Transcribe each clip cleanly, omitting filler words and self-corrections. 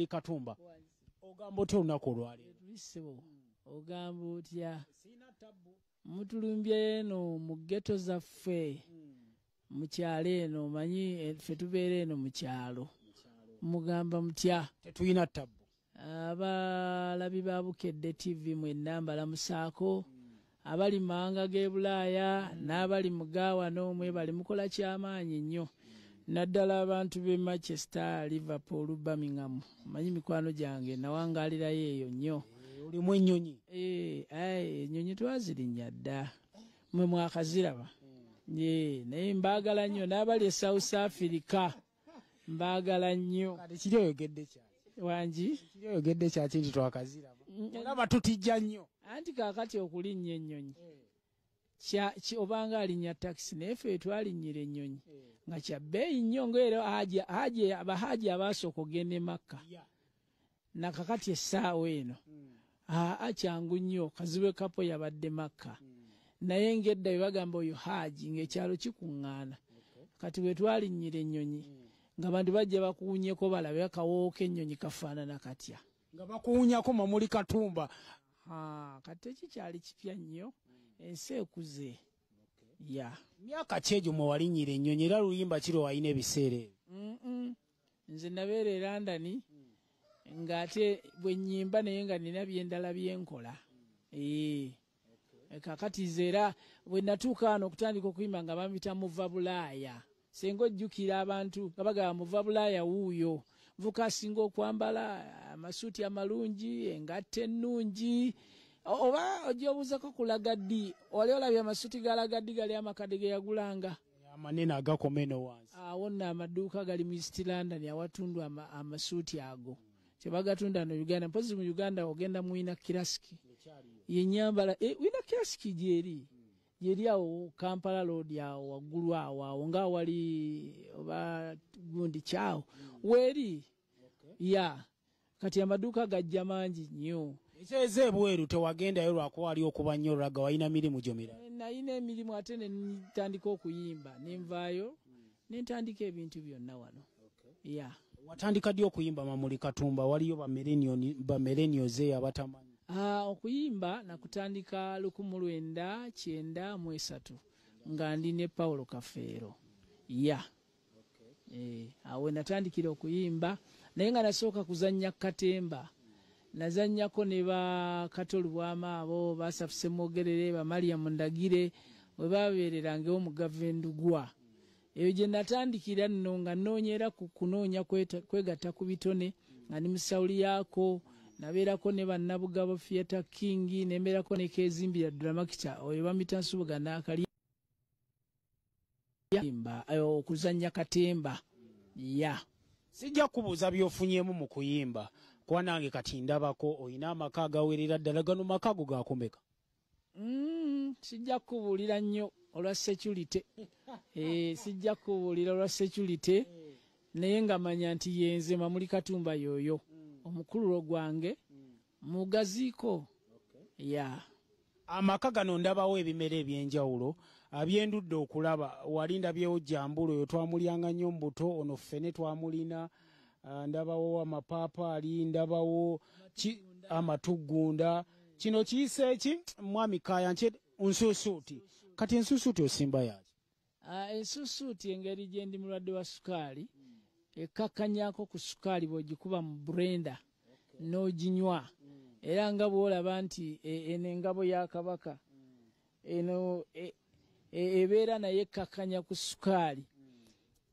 Katumba, ogamba otya olunaku olwaleero? Ssebo, ogamba otya? Mutulumbye eno mu ghetto zaffe, mu kyalo eno. Omanyi ffe tubeera eno mu kyalo. Mugamba mutya? Tetulina tabbu. Abalabi ba Bukedde TV mwenna mbalamusaako, abali mu mawanga g'e Bulaaya n'abali mu gaawano, mwebale mukola kyamaanyi nnyo, naddala abantu b'e Manchester, Liverpool, Birmingham. Omanyi mikwano gyange nawangaalirayo eyo nnyo. Olimu ennyonyi? Ennyonyi twazirinnya dda, mwe mwakaziraba. Naye mbaagala nnyo, n'abali e South Africa mbaagala nnyo. Kati kiri oyogedde kyaki? Wangi? Kiri oyogedde kyaki nti twakaziraba? Olaba tutijja nnyo. Anti kaakati okulinnya ennyonyi obanga alinnya takisi, naye ffe twalinnyira ennyonyi nga kya bbeeyi nnyo, ngaera abahaaji abaasooka ogenda e Makka. Nakakati essaawa eno aa kyangu nnyo. Kazibwe Kapo yabadde Makka, naye ng'edda bwe bagamba oyo haaji ng'ekyalo kikuŋŋaana. Kati bwe twalinnyira ennyonyi nga bantu bajja bakuwunyeko balabe akawoowo k'ennyonyi kafaanana katya. Nga bakuwunyako Mamuli Katumba. Kati tekikyali kipya nnyo, ensi ekuze. Ya. Myaka ki egyo mwe walinnyira ennyonyi, era luyimba ki lwe walina ebiseera ebyo? Nze nabeera e London ng'ate bwe nnyimba, naye nga nina byendala byenkola. Kakati nze era bwe natuuka wano okutandika okuyimba nga bampita muva Bulaaya. Senga ojjukira abantu nga bagamba muva Bulaaya wuuyo nvuka asinga okwambala amasuuti amalungi, engatto ennungi. Oba ojja obuuzako kulaga ddi, wali olabye amasuuti ga Laga ddi gali amakadde ge yagulanga? Amanene agakoma eno wansi. Awo nno amaduuka gali mu East London awatundwa amasuuti ago tebagatunda no Uganda. Mpozi mu Uganda ogenda mu Wina Classic yenyambala Wina Classic gyeri awo Kampala Road awo waggulu awo awo nga wali oba gundi kyawo weeri ya. Kati amaduuka gajja mangi nnyo. Ekyeza ebweru tewagendayo lwakuba wali okuba nnyo ragga, walina mirimu gyo mirala? Nalina emirimu, ate ne ntandika okuyimba, nenvaayo nentandika ebintu byonna wano. Ya. Watandika ddi okuyimba, Mamuli Katumba? Waliyo bamillennials eyo abatamanyi. Okuyimba nakutandika 1993 nga ndi ne Paulo Kafeero. Ya. Awo natandikira okuyimba, naye nga nasooka kuzannya katemba. Nazannyako ne ba Kato Lubwama, abo basafuse Mwogerere, ba Mariam Ndagire we babeererangewo mu Gavendugwa. Eyo gye natandikira nno nga nnoonya era ku kunoonya kwegatta ku bitone nga ndi mu Sawuli yaako. Nabeerako ne bannabugabo Theatre King, nembeerako ne Kezimbira Dramakita, oyo bamuyita Nsubuga n'akali okuzannya katemba. Ya. Sijja kubuuza by'ofunyeemu mu kuyimba, kuba nange kati ndabako olina amaka agawerera ddala. Gano maka go gakumeka? Sijja kubuulira nnyo olwa security. Sijja kubuulira olwa security, naye nga manya nti yenze Mamuli Katumba yoyo omukululo gwange mugaziiko. Ya. Amaka gano ndabawo ebimera ebyenjawulo byendudde okulaba. Wali ndabyewo jambulo, oyo twamulyanga nnyo mu buto, ono ffene twamulina. Ndabawo amapaapaali, ndabawo amatugunda. Kino kiyise ki, mwami Kaya? Nki nsuusuuti? Kati ensuusuuti osimba yaki? Ensuusuuti, engeri gye ndi mulwadde wa sukaali, ekkakkanyako ku sukaali bw'ogikuba mu blender n'oginywa. Era nga bw'olaba nti eno engabo ya Kabaka eno ebeera naye ekkakkanya ku sukaali.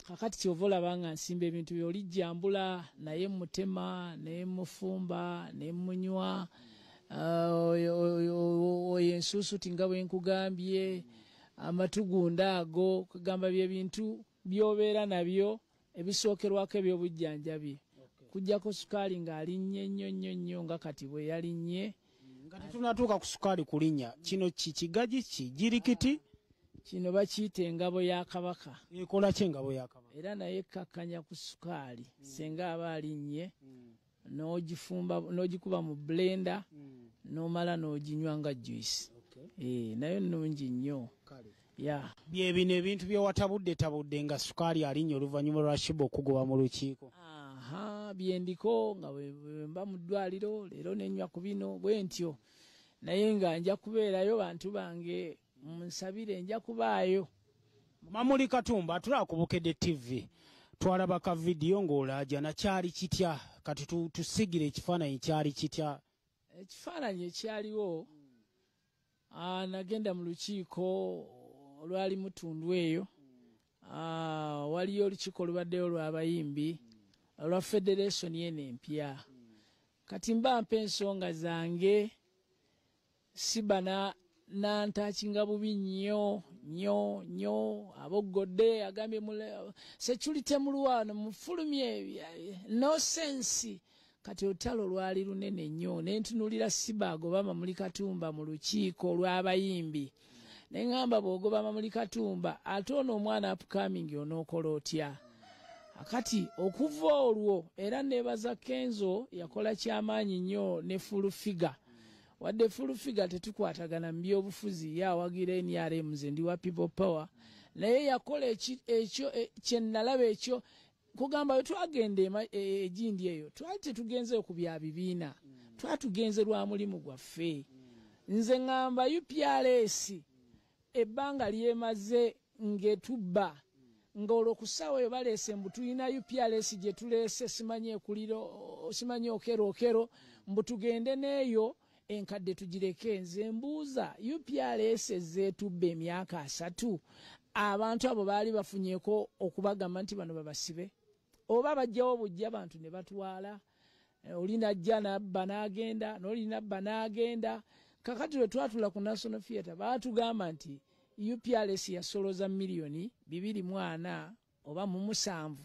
Kakati kyova olaba nga nsimba ebintu byolijjambula, naye mutema nemufumba nemunywa. Oyo ensuusuti nga bwe nkugambye, amatugunda ago, kugamba byebintu by'obeera nabyo ebisookerwako ebyobujjanjabi kujjako sukaali ng'alinnye nnyo nnyo nnyo nga kati bwe yalinnye. Nga tetunatuuka ku sukaali kulinnya, kino kikigaji kijirikiti? Kino bakiyita engabo ya Kabaka. Ekola ki engabo ya Kabaka? Era naye ekkakkanya ku sukaali senga aba alinnye, n'ogifumba n'ogikuba mu blender n'omala n'oginywa nga juice. Nayo nnungi nnyo. Ya. Bye bino ebintu bye watabudde tabudde nga sukaali alinnya oluvannyuma lwa Shiba okugoba mu lukiiko. Aha. Byendiko nga bwe mba mu ddwaliro leero nenywa ku bino bwe ntyo, naye nga nja kubeerayo. Bantu bange munsabire, nja kubaayo. Mamuli Katumba, tulaba ku Bukedde TV, twalaba ka vidiyo ng'olaajana. Kyali kitya? Kati tusigire ekifaananyi, kyali kitya? Ekifaananyi ekyaliwo, nagenda mu lukiiko olwali mutundu eyo. Waliyo olukiiko olubaddeyo lw'abayimbi olwa federation eno empya. Kati mba mpa ensonga zange, siba nantakinga bubi nnyo nnyo nnyo, aboggodde, agambye security mulwano mufulumye, no sense. Kati olutalo lwali lunene nnyo, nentunuulira Siba agoba Mamuli Katumba mu lukiiko lw'abayimbi, neŋŋamba bw'ogoba Mamuli Katumba, ate ono omwana upcoming onookola otya? Kati okuva olwo era nebaza Kenzo, yakola kyamaanyi nnyo ne Full Figure. Wadde Full Figure tetukwatagana mu byobufuzi, ye awagira NRM, nze ndi wa People Power, naye yakola ekyo kyenalaba. Ekyo kugamba bwe twagenda egindi eyo, twali tetugenzeyo ku bya bibiina, twatugenze lwa mulimu gwaffe. Nze ŋŋamba UPRS ebbanga lyemaze ng'etubba, ng'olwo ku ssaawa eyo baleese mbu tulina UPRS gye tuleese, simanyi ekuliro, simanyi okero okero, mbu tugende n'eyo enkadde tugireke. Nze mbuuza, UPRS ezeetubba emyaka 30, abantu abo baali bafunyeeko okubagamba nti bano babasibe, oba bajjawo bujja bantu ne batwala? Oli najja nabba n'agenda, n'oli nabba n'agenda. Kakati lwe twatula ku National Theatre, baatugamba nti UPRS yasoloza miliyoni 240 oba mu 7.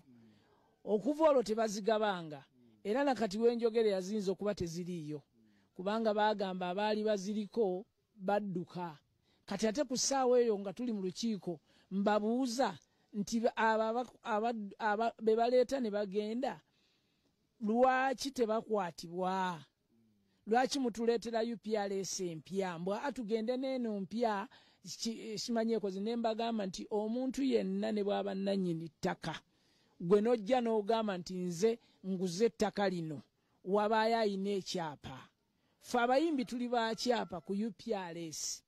Okuva olwo tebazigabanga, era nakati wenjogere yaziyinza okuba teziriiyo, kubanga baagamba abaali baziriko badduka. Kati ate ku ssaawa eyo nga tuli mu lukiiko, mbabuuza nti abo be baleeta ne bagenda, lwaki tebakwatibwa? Lwaki mutuleetera UPRS empya, mbwa atugende n'eno mpya simanyi ekoze? Ne mbagamba nti omuntu yenna ne bw'aba nannyini ttaka, gwe n'ojja n'ogamba nti nze nguze ettaka lino, wabaayo ayina ekyapa. Fe abayimbi tuli bakyapa ku UPRS,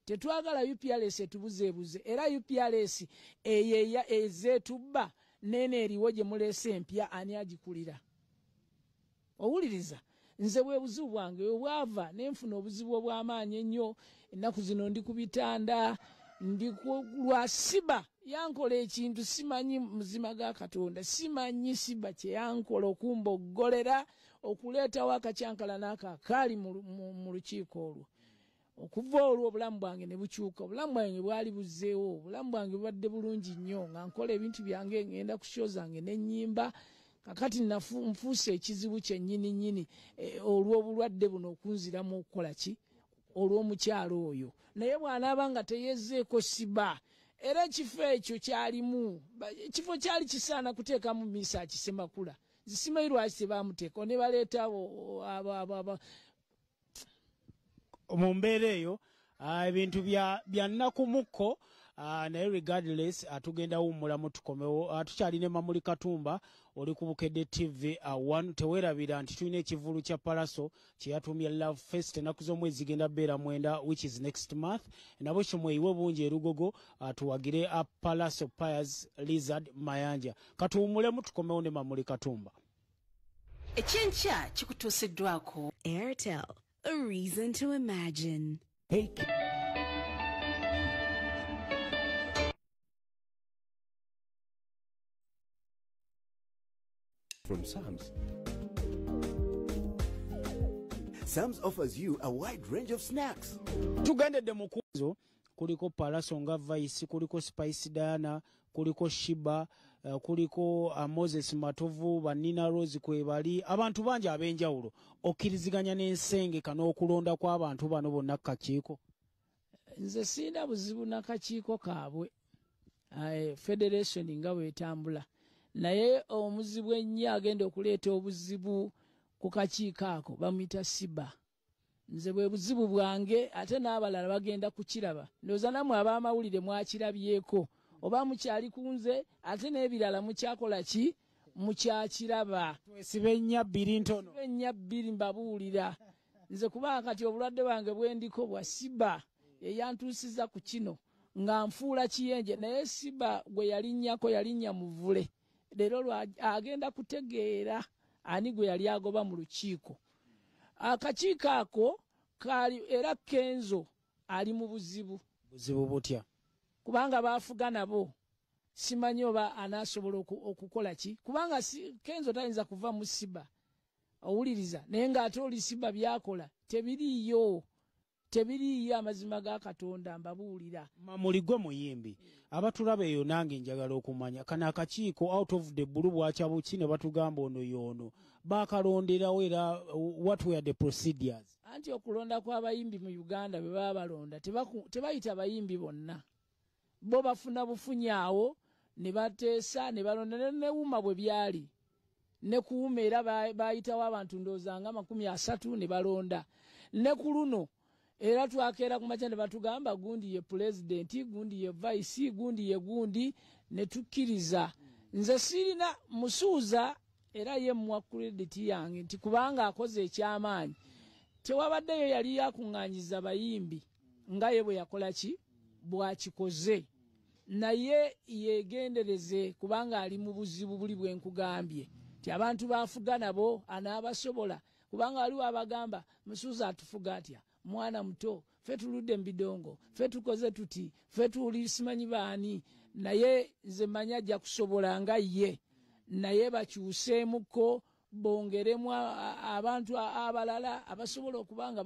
tetwagala UPRS etubuzeebuze. Era UPRS eyo ezeetubba neeno eriwo gye muleese empya, ani agikulira? Owuliriza, nze bwe buzibu bwange bwe bwava nenfuna obuzibu obw'amaanyi ennyo. Ennaku zino ndi ku bitanda, ndi lwa Siba yankola ekintu. Simanyi muzima ga Katonda, simanyi Siba kyeyankola okumboggolera, okuleetawo akacyankala n'ako akaali mu lukiiko olwo. Okuva olwo obulamu bwange ne bukyuka. Obulamu bwange bwali buzzeewo, obulamu bwange bubadde bulungi nnyo, nga nkola ebintu byange, ngenda ku show zange n'ennyimba. Kakati nfuuse ekizibu kyennyini nnyini olw'obulwadde buno okunziramu okukola ki, olw'omukyalo oyo. Naye bw'anaaba nga teyezzeeko Siba, era ekifo ekyo kyalimu, ekifo kyali kisaana kuteekamu Misa Kisemakula. Zisimanyi lwaki tebamuteeka ne baleeta abo. Mu mbeera eyo ebintu bya nnakumukko, naye regardless, tugenda wummulamu tukomewo. Tukyalina Mamuli Katumba, oli ku Bukedde TV 1. Teweerabira nti tulina ekivulu kya Palaso kyeyatumye Love Fest. Ennaku z'omwezi zigenda bbeera 9, which is next month. Nabo kimweyiwe bungi erugogo, tuwagire Palaso Pius Lizard Mayanja. Katuwummulemu tukomewo ne Mamuli Katumba. Ekyenkya kikutuusiddwako Airtel, a reason to imagine. Hey. From Sam's. Sam's offers you a wide range of snacks. Tugendedde mu kuzo, kuliko Palaso nga Vice, kuliko Spice Diana, kuliko Shiba, kuliko Moses Matovu, banina Rose, kwebali abantu bangi ab'enjawulo. Okkiriziganya n'ensengeka n'okulonda kw'abantu bano bonna ku kakiiko? Nze sirina buzibu n'akakiiko kaabwe, federation nga bwetambula, naye omuzibu ennyo agenda okuleeta obuzibu ku kakiiko ako bamuyita Siba. Nze bwe buzibu bwange, ate n'abalala bagenda kukiraba. Ndowooza nammwe ab'amawulire mwakirabyeko, oba mukyali ku nze, ate n'ebirala mukyakola ki. Mukyakiraba. Twesibe nnya bbiri ntono. Ennya bbiri mbabuulira. Nze kubanga kati obulwadde bwange bwendiko bwa Siba eyantuusiza ku kino nga nfuula kiyenje, naye Siba gwe yalinnyako yalinnya muvule. Leero agenda kutegeera ani gwe yali agoba mu lukiiko. Akakiiko ako kaali era Kenzo ali mu buzibu. Buzibu butya? Kubanga baafuga nabo. Simanyi oba anaasobola okukola ki, kubanga Kenzo tayinza kuva mu Siba. Owuliriza, naye ng'ate oli Siba by'akola tebiriiyo. Tebiriiyo amazima ga Katonda mbabuulira. Mamuli gwe muyimbi, abatulaba eyo nange njagala okumanya kano akakiiko out of the blue bwakya buki ne batugamba ono y'ono baakalonderawo, era what were the procedures? Anti okulonda kw'abayimbi mu Uganda bwe baba balonda tebayita bayimbi bonna, bo bafuna bufunyi awo ne bateesa ne balonda. Ne Wuma bwe byali ne ku Wuma era bayitawo abantu ndowooza nga 30 ne balonda. Ne ku luno era twakeera ku makya ne batugamba gundi ye pulezidenti, gundi ye vice, gundi ye gundi, ne tukkiriza. Nze sirina Musuuza era ye mmuwa credit yange nti kubanga akoze ekyamaanyi. Tewabaddeyo yali yakuŋŋaanyiza bayimbi nga ye bwe yakola ki bw'akikoze, naye yeegendereze kubanga ali mu buzibu buli bwe nkugambye nti abantu baafuga nabo anaabasobola, kubanga waliwo abagamba Musuuza atufuga atya, mwana muto, ffe tuludde mu bidongo, ffe tukoze tuti, ffe tuli simanyi baani, naye nze mmanyi ajja kusobola nga ye. Naye bakyuseemuko bongeremu abantu abalala abasobola okuba nga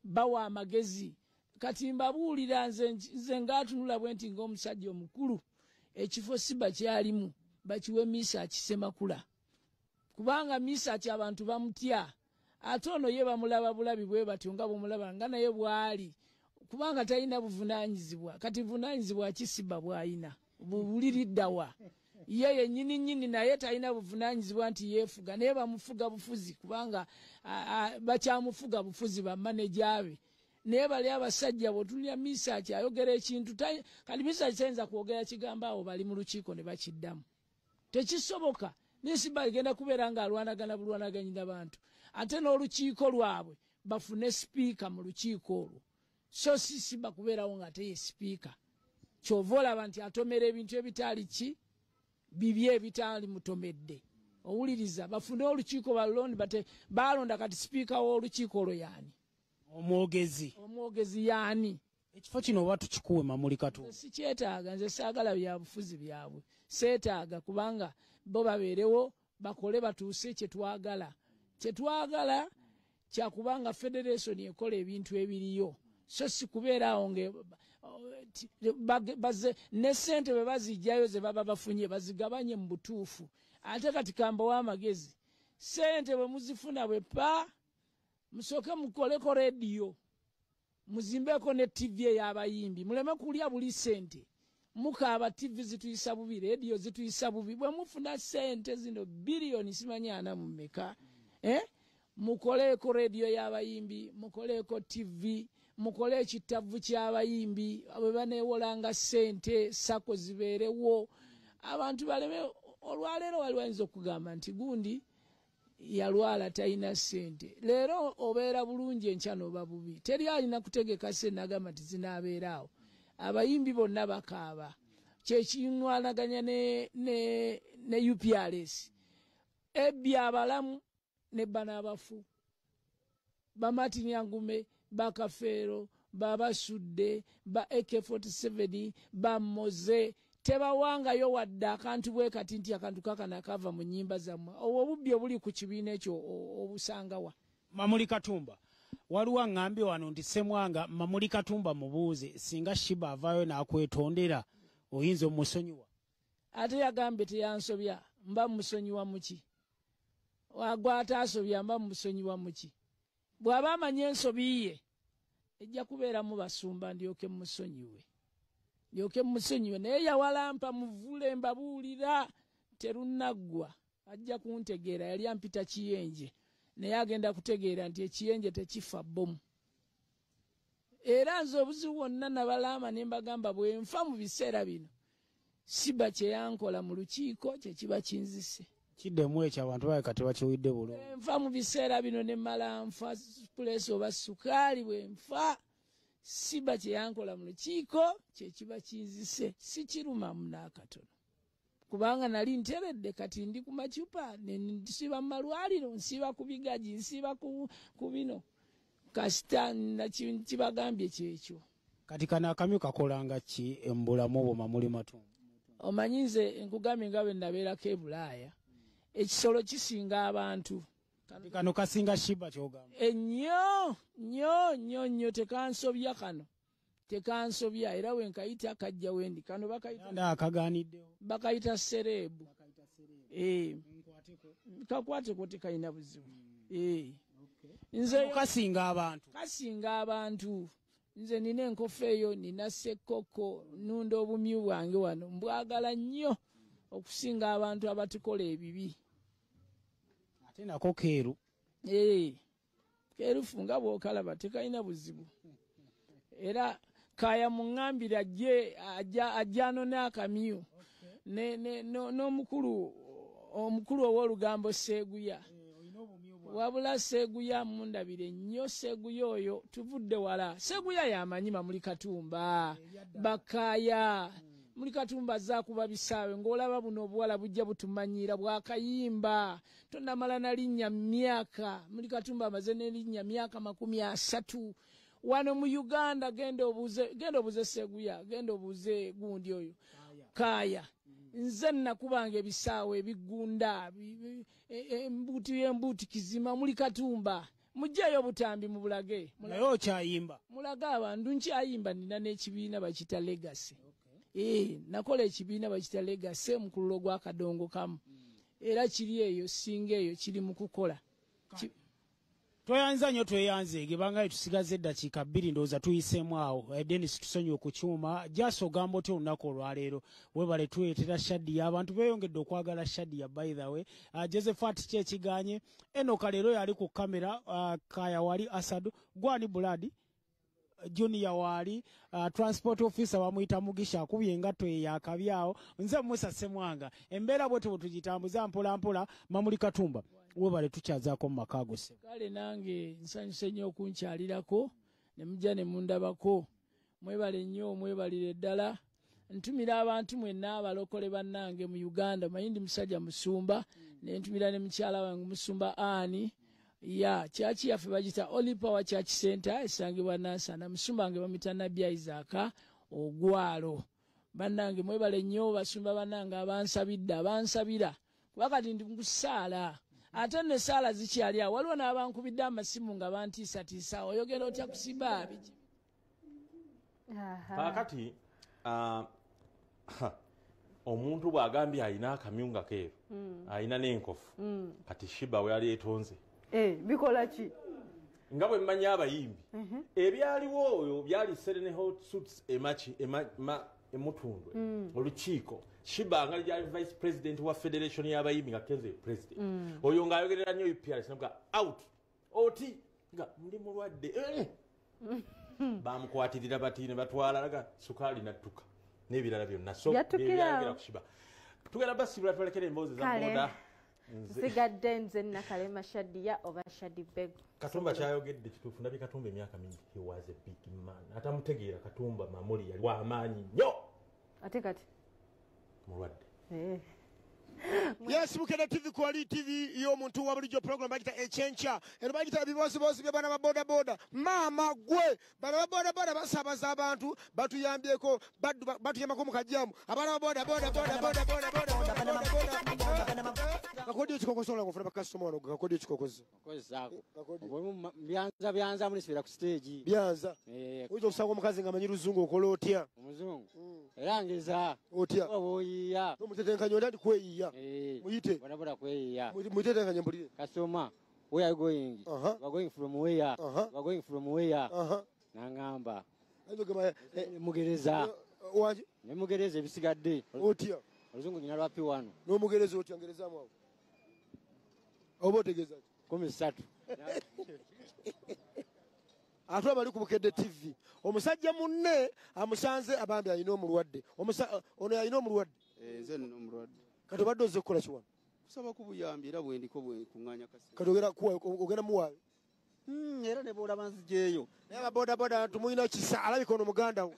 bawa amagezi. Kati mbabuulira nze ng'atunula bwe nti ng'omusajja omukulu, ekifo Siba kyalimu bakiwe Misa Kisemakula, kubanga Misa ki abantu bamutya, ate ono ye bamulaba bulabi bwe batyo nga bw'omulaba nga naye bw'ali, kubanga talina buvunaanyizibwa. Kati buvunaanyizibwa ki Siba bw'alina? Buliriddawa? Ye yennyini nnyini naye talina buvunaanyizibwa nti yeefuga, naye bamufuga bufuzi, kubanga bakyamufuga bufuzi bamaneja be. Naye bali abasajja bw'otunulira Misaki ayogera ekintu, kati Misaki tayinza kwogera kigambo awo bali mu lukiiko ne bakiddamu. Tekisoboka. Ne Siba agenda kubeera ng'alwanagana bulwanaganyi n'abantu, ate n'olukiiko lwabwe bafune sipiika mu lukiiko olwo, so si Siba kubeerawo ng'ate ye sipiika. Ky'ova olaba nti atomera ebintu ebitaali ki bibye ebitaali mutomedde. Owuliriza, bafune olukiiko balonde, balonda kati sipiika w'olukiiko olwo yaani? Omwogezi. Omwogezi yaani? Ekifo kino oba tukikuwe Mamuli Katumba? Sikyetaaga, nze saagala byabufuzi byabwe, seetaaga, kubanga bo babeerewo bakole batuuse kye twagala. Kye twagala kyakubanga federation ekola ebintu ebiriyo, so si kubeera awo ne ssente bwe bazijjayo ze baba bafunye bazigabanye mu butuufu. Ate kati kambawa amagezi, ssente bwe muzifuna bwe pa musooke mukoleko rediyo, muzimbeko ne TV ey'abayimbi, muleme kulya buli ssente. Mukaaba TV zituyisa bubi, rediyo zituyisa bubi. Bwe mufuna ssente zino biliyoni simanyi 40 mmeka, mukoleeko rediyo y'abayimbi, mukoleeko TV, mukole ekitavu ky'abayimbi, bwe baneewolanga ssente sako zibeerewo, abantu baleme. Olwaleero wali wayinza okugamba nti gundi yalwala talina ssente, leero obeera bulungi enkya n'oba bubi. Teri alina kutegeka ssente n'agamba nti zinaabeera awo. Abayimbi bonna bakaaba. Kyekinwanaganya ne UPRS ebbya abalamu ne bano abafu, ba Martin Angume, ba Kafeero, ba Basudde, ba AK47, ba Moze, tebawangayo wadde akantu bwe kati nti akantu kakano akava mu nnyimba zammwe. Obwo obubbi obuli ku kibiina ekyo obusangawa? Mamuli Katumba, waliwo aŋŋambye wano nti Ssemwanga Mamuli Katumba mubuuze singa Shiba avaayo n'akwetondera oyinza omusonyiwa? Ate yagambye teyansobya, mba musonyiwa muki? Gw'ataasobya mba musonyiwa muki? Bw'aba amanyi ensobi ye ejja kubeeramu basumba ndyoke musonyiwe, ndyoke musonyiwe. Naye yawalampa muvule mbabuulira terunnaggwa, ajja kuntegeera. Yali ampita kiyenje, naye agenda kutegeera nti ekiyenje tekifa bbomu. Era nze obuzibu bwonna nabalaama ne mbagamba bwe nfa mu biseera bino Siba kyeyankola mu lukiiko kyekiba kinzise. Kiddemu ekyo, abantu bawe kati bakiwidde bulungi. Nfa mu biseera bino ne mmala nfa puleesa oba sukaali, bwe nfa, siba kyeyankola mu lukiiko kyekiba kinzise. Sikirumamu n'akatono, kubanga nali nteredde. Kati ndi ku macupa, nsiba mu malwaliro, nsiba ku bigaji, nsiba ku bino, kasita kibagambye kyekyo. Kati kano akamyu kakolanga ki mu bulamu bwo, Mamuli Matumba? Omanyi nze nkugambye nga bwe nabeerako e Bulaaya, ekisolo kisinga abantu. Kati kano kasinga Shiba, kyogamba? Ennyo nnyo nnyo nnyo. Tekansobya, kano tekansobya, era wenkayita kajja wendi. Kano bakayita Nda akaganiddewo. Bakayita sereebu. Kakwateko, tekalina buzibu. Nze kasinga abantu. Kasinga abantu. Nze nina enkofu eyo, nina sekkoko, nunda obumyu bwange wano, mbwagala nnyo okusinga abantu abatukola ebibi. Ate nako keeru. Keerufu nga bw'okalaba, tekalina buzibu. Era kaya muŋŋambire ajje, ajja anone akamyu n'omukulu, omukulu ow'olugambo Seeguya. Wabula Seeguya mundabire nnyo. Seeguya oyo tuvudde wala. Seeguya yamanyi Mamuli Katumba, bakaya Muli Katumba zaakuba bisaawe ng'olaba buno obuwala bujja butumanyira bwakayimba tonamala na linnya myaka. Muli Katumba amaze n'erinnya myaka 30 wano mu Uganda. Genda obuuze, genda obuuze Seguya, genda obuuze gundi oyo Kaya. Nze nakubanga ebisaawe ebigunda embuuti y'embuuti kizima. Muli Katumba mugjeeyo obutambi mubulage. Naye okyayimba? Mulage abantu. Nkyayimba, nina n'ekibiina bakita Legacy. Nakola ekibiina bakita Legacy, omukululo gw'akadongo kamu, era kiri eyo, singa eyo kiri mu kukola. Tweyanza nnyo, tweyanzeege banga tusigaze eddakiika 2, ndowooza tuyiseemu awo. Denis, tusonyiwe ku kyuma. Jasi, ogamba otya olunaku olwaleero? Webale tuleetera Shadiya, abantu beeyongedde okwagala Shadiya. By the way, Josephat ki ekiganye Enoka leero yali ku kamera, Kaya wali, Asadu gwani, Buladi Junior waali, transport officer bamuyita Mugisha, akubye engatto ye yakabi awo. Nze Musa Semwanga, embeera bwetyo bwe tugitambuza mpola mpola. Mamuli Katumba, webale tukyazaako mu maka go. Kale nange nsanyuse nnyo okunkyalirako ne mujja ne mundabako. Mwebale nnyo, mwebalire ddala. Ntumira abantu mwenna abalokole bannange mu Uganda. Manyi ndi musajja musumba, ne ntumira ne mukyala wange musumba ani ya church yaffe bagita Holy Power Church Center, esangibwa Nansana. Musumba wange bamuyita Nabbi Isaaka Ogwalo. Bannange mwebale nnyo, basumba bannange abansabidde, abansabira, kuba kati ndi nkusaala, ate nno essaala zikyali awo. Waliwo n'abankubidde amasimu nga bantiisatiisa, oyogera otya kusiba biki. Kaakati omuntu bw'agambye alina akamyu nga keeru, alina n'enkofu, kati Shiba we yali etonze. Bikola ki? Nga bwe mmanyi abayimbi, ebyaliwo oyo byali Serene Hot Suits emaki emutundwe, olukiiko Shiba nga lyali vice president wa federation y'abayimbi, nga Kenzo ye president. Oyo ng'ayogerera nnyo UPRS, nabuga out oti nga ndi mulwadde. Bamukwatirira bati ne batwala laga sukaali nattuka n'ebirala byonna. So Byatukira byayogera awo. ku Shiba, tugenda basibula, tulekere emboozi za Kale. boda. Nsigadde nze Nakalema Shadiya oba Shadi Bego. Katumba kyayogedde kituufu. Ndabye Katumba emyaka mingi, he was a big man. Atamutegeera, Katumba Mamuli yali wamaanyi nnyo. Ate kati Mulwadde. Yes, Mukene TV, Kwali TV y'omuntu wa bulijjo. Program bagita Ekyenkya, eno bagita Ebibozibozi bya bana ba boda boda. Maama gwe, bana ba boda boda basabaza abantu, batuyambyeko, batuyambako mu kajjamu. Abaana ba boda boda boda boda boda boda boda boda. Kakodi ekikokozo olwo ng'ofuna bakasitoma wano, kakodi ekikokozo. Kozesaako. Kakodi. Byanza, byanza mulisibira ku stage. Byanza. Eh, oyinza okusanga omukazi ng'amanyi luzungu, okola otya? Omuzungu era ngeza. Otya? Oba bwoyiya. Omutetenkanya otya nti kweyiya? Eh, Muyite. Bodaboda kweyiya. Mutetenkanye mpulire. Kasoma, where are you going? Aha. You are going from where? Aha. You are going from where? Aha. Nangamba Ayinza okugamba, mugereza. Wangi? Ne mugereza ebisigadde. Otya? Oluzungu nyina lwa P1. N'omugereza otya? Ngerezaamu awo, oba otegeeza ki? 13. Ate abali ku Bukedde TV. Omusajja munne amusanze abambi alina omulwadde. Ono alina omulwadde. Nze nina omulwadde. Kati obadde ozze kukola ki wano? Kusaba ku buyambi era bwendiko bwekuŋŋaanya kasente. Kati ogenda muwaayo? Era ne bw'olaba nzijeeyo. Naye ababodaboda tumulina kisa, alabika ono muganda wo.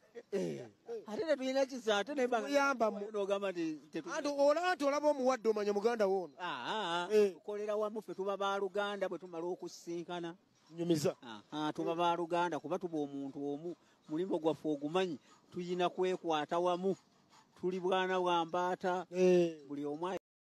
Ate tetulina kisa, ate Muyamba mu. N'ogamba nti Anti olaba nti olaba omuwadde omanya muganda wo ono. Tukolera wamu ffe, tuba baaluganda bwe tumala okusisinkana. Nyumiza. Tuba baaluganda kuba tuba omuntu omu, mulimu gwaffe ogumanyi, tuyina kwekwata wamu. Tuli bwana bwa mbaata. Buli omu